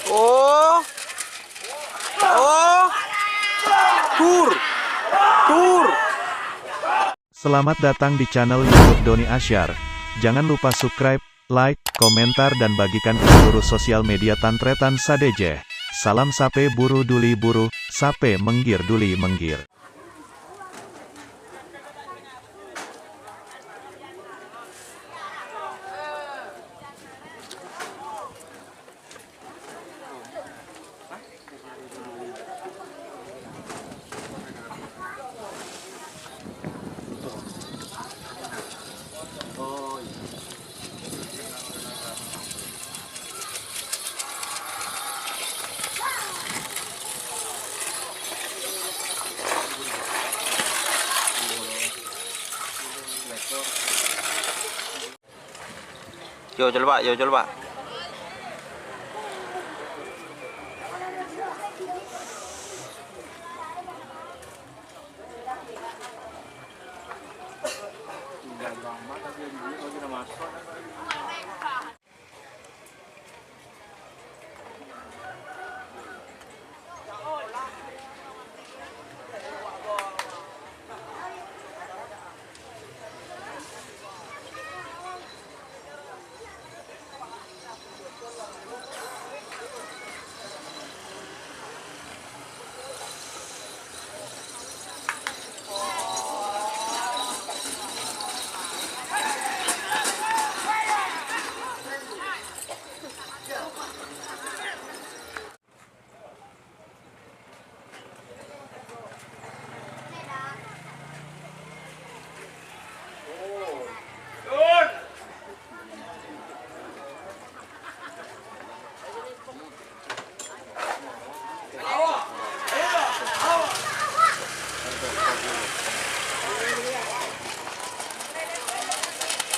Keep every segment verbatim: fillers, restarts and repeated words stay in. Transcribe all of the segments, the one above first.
Oh, oh, tur, tur. Selamat datang di channel YouTube Doni Asyar. Jangan lupa subscribe, like, komentar, dan bagikan ke seluruh sosial media tan-tarètan sadhâjâ. Salam sapè buru duli buru, sapè mèngghir duli mèngghir. Yo, coba, yo, coba.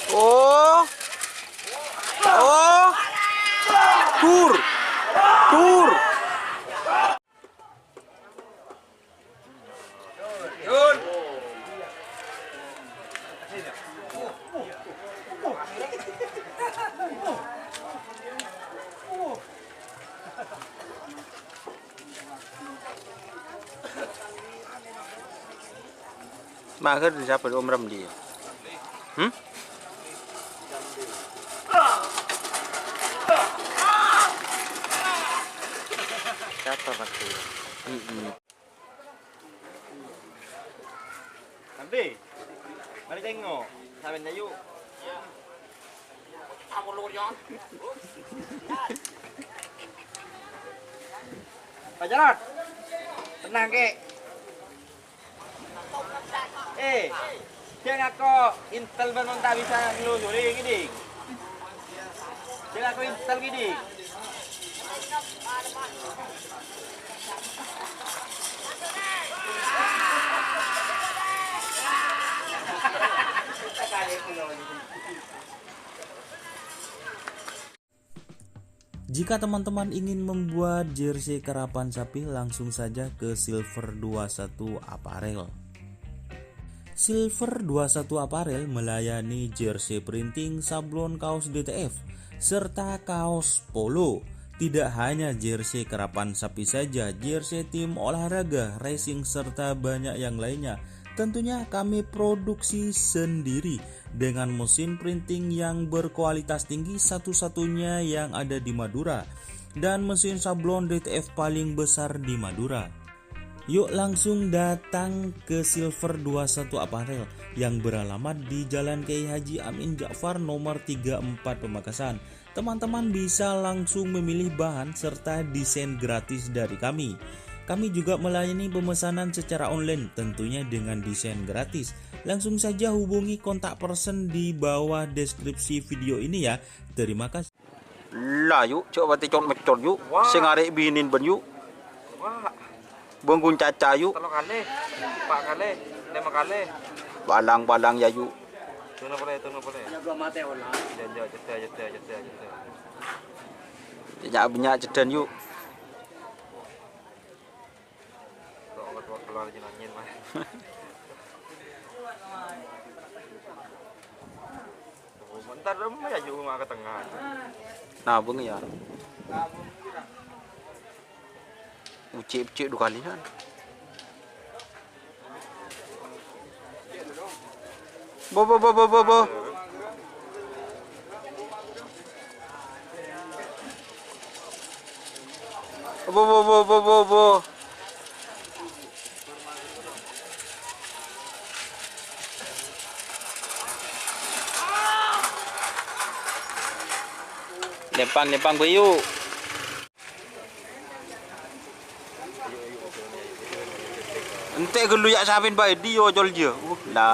Oh, oh, tur, tur. Mager di sapa, Om Ramli? Hmm? Sapa, Pak? Mm-mm. Nanti, mari tengok. Sampeyan ayu. Pak Jarot, tenang, Kek. Eh, jhâ' ngako intel bân mon ta' bisa nelusuri, kèdhing. Jhâ' ngako intel, kèdhing. Jika teman-teman ingin membuat jersey karapan sapi, langsung saja ke Silver dua satu Apparel. Silver dua satu Apparel melayani jersey printing, sablon kaos D T F, serta kaos polo. Tidak hanya jersey karapan sapi saja, jersey tim olahraga, racing, serta banyak yang lainnya. Tentunya kami produksi sendiri dengan mesin printing yang berkualitas tinggi, satu-satunya yang ada di Madura, dan mesin sablon D T F paling besar di Madura. Yuk langsung datang ke Silver dua satu Apparel yang beralamat di Jalan Kiai Haji Amin Ja'far nomor tiga empat Pamekasan. Teman-teman bisa langsung memilih bahan serta desain gratis dari kami. Kami juga melayani pemesanan secara online, tentunya dengan desain gratis. Langsung saja hubungi kontak person di bawah deskripsi video ini ya. Terima kasih. La, yu', jhâ' patè cor-mècor, yu'. Wah. Sè ngarè' binèn bân, yu'. Wah. Bângon caca, yu'. Tello kalè, empa' kalè, lèma kalè. Balang-balang, yâ, yu'. Tuna polè, tuna polè. Jâ', jâ', jâ', jâ'. Nya'-bânnya' cèddhân, yu'. Tok, tok, keluar angin, angin, Mas. Oh, bentar, dong, ya, cuma ke tengah. Nabung, ya. Ucik-ucik dua kali kan. Bo, bo, bo, bo, bo, bo. Bo, bo, bo, bo, bo, bo. Lempang, lempang, Bayu. Ente' ghâllu ya' sapèn bhâi, dhi ocol jiyâ. Uh, la.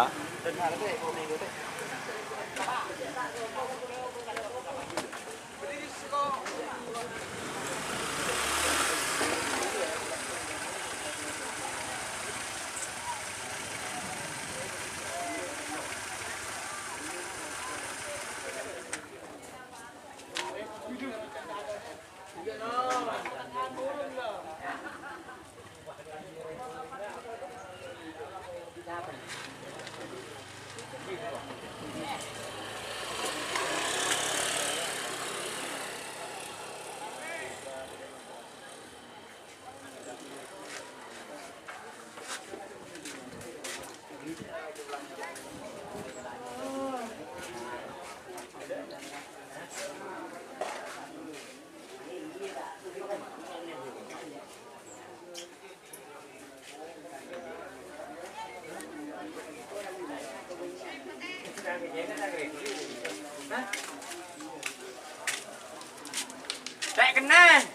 Cè' kennèng.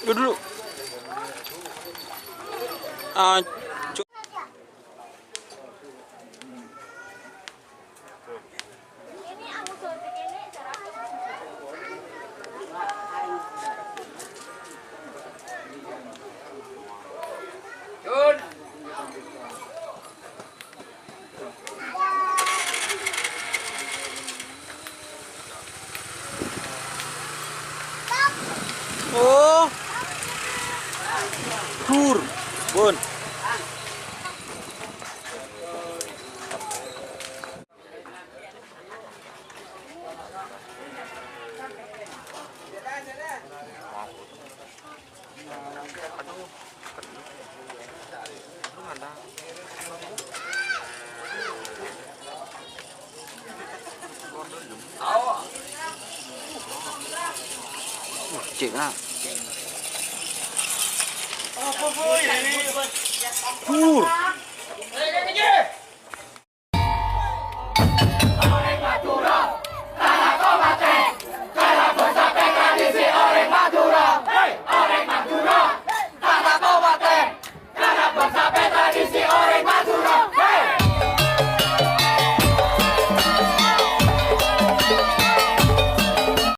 Dulu, dulu. Ah, cu- Oh. Dur. Pun. Cek, ah. Dur.